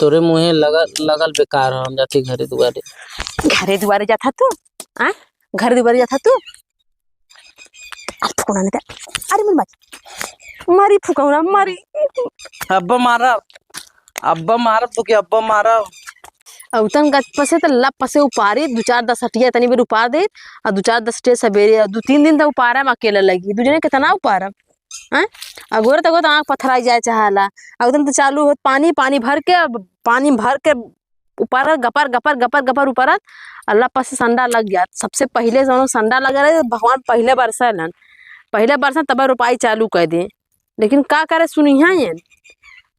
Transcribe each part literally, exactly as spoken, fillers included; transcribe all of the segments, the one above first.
तोरे मुँहे लगल, लगल बेकार हो, हम जाती घरे दुआरे। घरे दुआरे जात ह तू? आ? घरे दुआरे जात ह तू? अरे फुकौना नहीं था। अरे मन बात। मारी फुकौना, मारी। अब्बा मारब, अब्बा मारब तो के अब्बा मारब। अउतन गत पसे त लप पसे उपारी, दू चार दस हटिया तनी बेर उपार दे, अउ दू चार दस हटिया सबेरे, अउ दू तीन दिन त उपारा में अकेला लगी, दू जने केतना उपारब? हैं? अगोरे तगोरे त आँख पथराई जाए चाहला। अउतन त चालू होत पानी, पानी भर के, अब पानी भर के उपारत, गपर, गपर, गपर, गपर उपारत, अल्लाह पास से संडा लग गया। सबसे पहिले जौन संडा लगे रहे, भगवान पहिले बरसेलन, पहिले बरसेलन, तब रोपाई चालू कर दे। लेकिन का करे, सुनिहा ये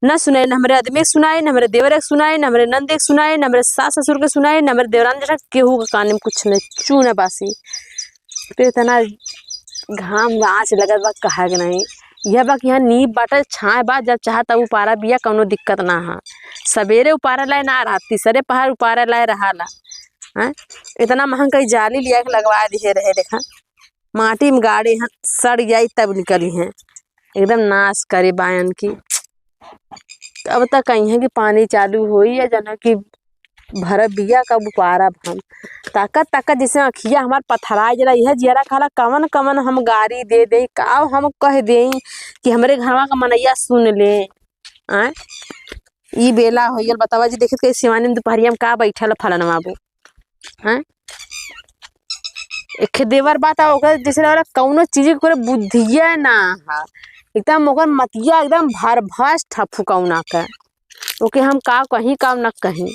न सुनाई, न हमरे आदमी के सुनाई, न हमरे देवर के सुनाई, न हमरे नंद के सुनाई, न हमरे सास ससुर के सुनाई, न हमरे देवरान जेठा, केहू के कान में कुछ नहीं, चू न बासी। तो इतना घाम आँच लगत बा, कहे के नहीं। यह बा कि यहाँ नीब बाटे, छाँय बा, जब चाह तब उपारा बिया, कौनो दिक्कत ना है। सबेरे उपारे लाए ना, रात तीसरे पहर उपारे लाए रहाला। हैं? इतना महंग कहीं जाली लिया के लगवा दिए रहे, देखा, माटी में गाड़े हैं, सड़ जाई तब निकली हैं, एकदम नाश करे बायन की। अब तक कहीं है कि पानी चालू होई या जना कि भरब बिया, कब उपारब हम। ताकत, ताकत जैसे अँखिया हमार पथराइ जला, इहे जियरा कहला, कवन, कवन हम गारी दे देई, का हम कह देई कि हमरे घरवा का मनइया सुन ले। आँय? ई बेला होइ गल, बतावा जी, देखत के सिवानी में दुपहरिया में का बैठल फलनवा बो। हैं? एक देवर बा त ओकर जैसे लगला कौनो चीज के ओकरे बुद्धिये ना है, एकदम ओकर मतिया एकदम भर भस ठा फुकौना के। ओके हम का कहीं, का न कहीं।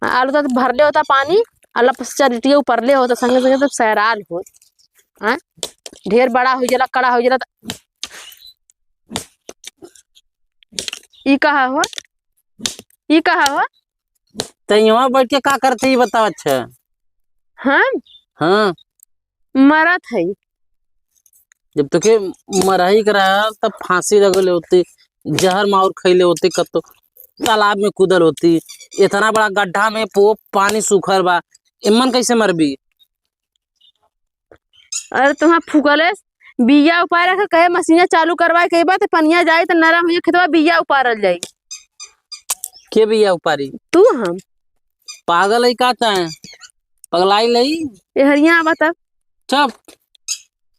आलू तो भरले होता पानी, अल्लाह पस चरिटिया उपरले होता, संगे संगे तब सैराल हो। हैं? ढेर बड़ा हो जाला, कड़ा हो जाला त ई कहा हो? ई कहा हो? त यहाँ बैठ के का करते, ई बताओ। अच्छा। हम? हाँ। मरत है। जब तोके मरही के रहा, तब फांसी लगले होती, जहर माहुर खइले होती, कब तो तालाब में कूदल होती। इतना बड़ा गड्ढा में पो-, पानी सूखल बा, एमन कैसे मरबी? अरे तुहाँ फूकले, बिया उपारे के कहे मशीन चालू करवाए के बा, त पनिया जाई त नरम होई खेतवा, बिया उपारल जाई। के बिया उपारी? तू हम। पागल है का तैं? पगलाई लई? ए हरिया आवा तब। चुप,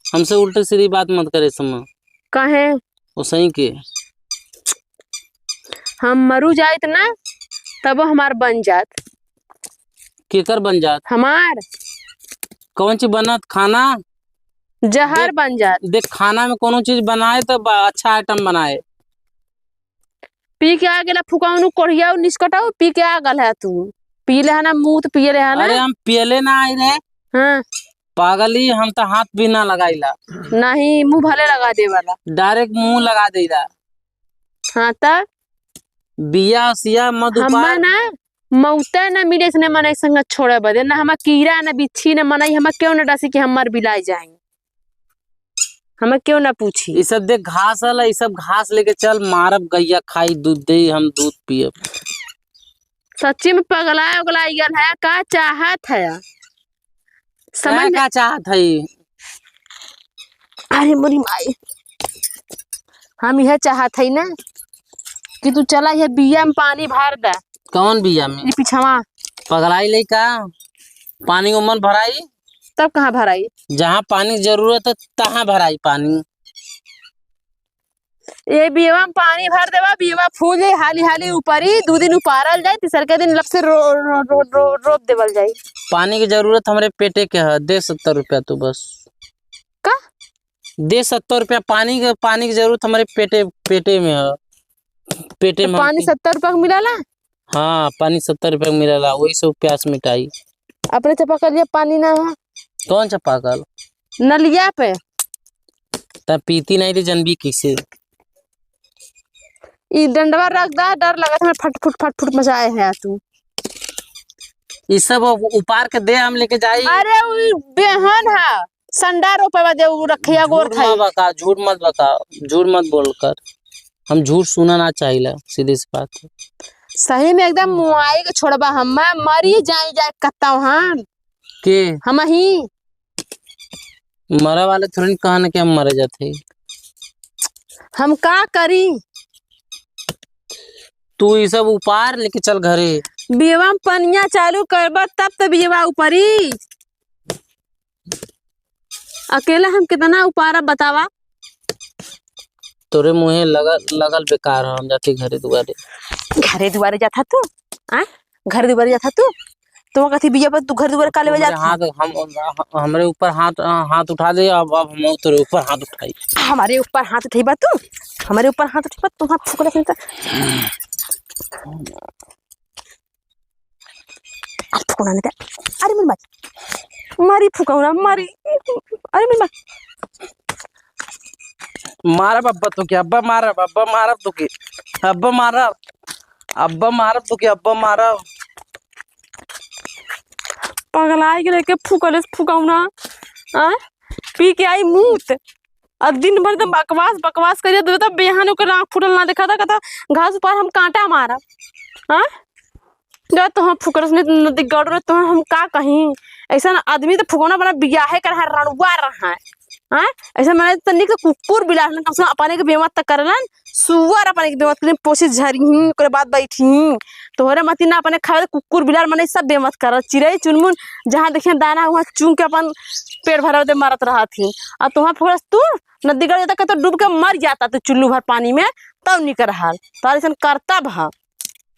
हमसे उल्टे सीधी बात मत करे समय। काहे? ओ सही के। हम मरू जाइत ना, तबो हमार बन जात। केकर बन जात? हमार। कौन चीज बनत? खाना? जहर देख, बन जात। देख, खाना में कोनो चीज बनाए त बा-, अच्छा आइटम बनाए। पी के आ गेला फुकौनू कोढ़िया निष्कटाऊ, पी के आ गल है तू। पी ले है ना, मुँह तो पिए ले है ना। अरे हम पियले ना आई रहे। हाँ। पागली, हम तो हाथ भी ना लगाईला। नहीं, मुँह भले लगा दे वाला। Direct मुँह लगा देला। हाँ त? बिया सिया मत हम्मा उपार। ना मौते ना मिले इसने मनई संग छोड़े बदे, ना हमा कीड़ा ना बिच्छी ना मनई हमा क्यों ना डसी कि हम मर बिलाई जाई। हमा क्यों ना पूछी। ई सब देख घास हला, ई सब घास लेके चल, मारब गैया खाई दूध दे, हम दूध पियब। सच्ची में पगलाए उगलाए गल है, का चाहत है? समझ तैं में का चाहत है? अरे मोरी माई, हम यह चाहत है ना कि तू चला यह बिया में पानी भर दे। कौन बिया में? ई पिछवा। पगलाई ले का? पानी ओमन भराई? तब कहाँ भराई? जहाँ पानी जरूरत है तहाँ भराई पानी। ए बियवा में पानी भर देवा, बियवा फूल जाई, हाली हाली उपरी, दू दिन उपारल जाई, तीसर के दिन लब से रो-, रो-, रो-, रो-, रोप देवल जाई। पानी की जरूरत हमरे पेटे के है, दे सत्तर रुपया तू बस। का? दे सत्तर रुपया पानी के, पानी की जरूरत हमरे पेटे, पेटे में है, पेटे तो में पानी हमके सत्तर रुपया के मिलाला? हाँ, पानी सत्तर रुपया के मिलाला, वही से प्यास मिटाई। अपने चापाकलिया पानी ना है? कौन चापाकल? नलिया पे। त पीती नहीं तो जनबी किसे? ई डंडवा रख दा, डर लगत है, फट फुट, फट फुट मचाए है तू। ई सब उ-, उपार के दे, हम लेके जाई। अरे, उ बेहन है, संडा रोपे बदे उ रखिया गोर झूठ थाई। मत बका, झूठ मत बका, झूठ मत बोल कर। हम झूठ सुना ना चाहिला, सीधी सी बात है। सही में एकदम मुआई के छोड़बा, हम मरी जाई जाए कत्ता हम। के? हम ही। मरे वाले थोड़ी न कहन के हम मरे जाते। हम का करी? तू ई सब उपार लेके चल घरे। बियवा में पनिया चालू करबा तब तो बियवा उपरी। अकेला हम कितना उपारा बतावा? तोरे मुँहे लगल, लगल बेकार हो, हम जाती घरे दुआरे। घरे दुआरे जाता तू? आ? घरे दुआरे जाता तू? तो कथी बिया पर तू घर दुआरे का लेवे हमरे जात है? हाथ, हम, हम, हमरे ऊपर हाथ, हाथ उठा दे, अब, अब हम तोरे ऊपर हाथ उठाई। हमारे ऊपर हाथ उठेबा तू? हमारे ऊपर हाथ उठेबा तू? हाथ फुकले से तो। अरे फुकौना नहीं था। अरे मेरी माँ। मारी फुकौना, मारी। अरे मेरी माँ। मारब अब्बा तोके, अब्बा मारब, अब्बा मारब तोके, अब्बा मारब, अब्बा मारब तोके, अब्बा मारब। पगलाई के लेके फुकले से फुकौना। आ? पी के आई मूत। अब दिन भर तो बकवास, बकवास करिए, दो तो बेहान ओकर आँख फूटल ना देखा था, कहता घास ऊपर हम कांटा मारब। हाँ? जा तो हम फुकरस नहीं नदी गड़ रहे तो हम का कहीं। ऐसा ना आदमी तो फुकौना बना बियाहे कर है, रणुआ रहा है। हाँ? ऐसा मैंने तो निक कुकुर बिलार ना, कम से कम अपने के बेमत तक करलन, सुअर अपने के बेमत करलन, पोसी झरी ही, ओकरे बाद बैठी ही। तोहरे मती ना अपने खावे कुकुर बिलार मने सब बेमत कर, चिड़ै चुनमुन जहाँ देखिए दाना वहाँ चुन के अपन पेट भरा दे मरत रहा थी। अब तोहर फुकरस तू नदी गड़ जाता, कतो डूब के मर जाता तू चुल्लू भर पानी में, तब निकर हाल। तोहर ऐसन करतब ह।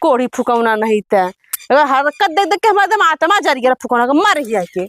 कोढ़ी फुकौना नहीं ते। एगो हरकत देख देख के हमारे एकदम आत्मा जर गया फुकौना के, मर गया के।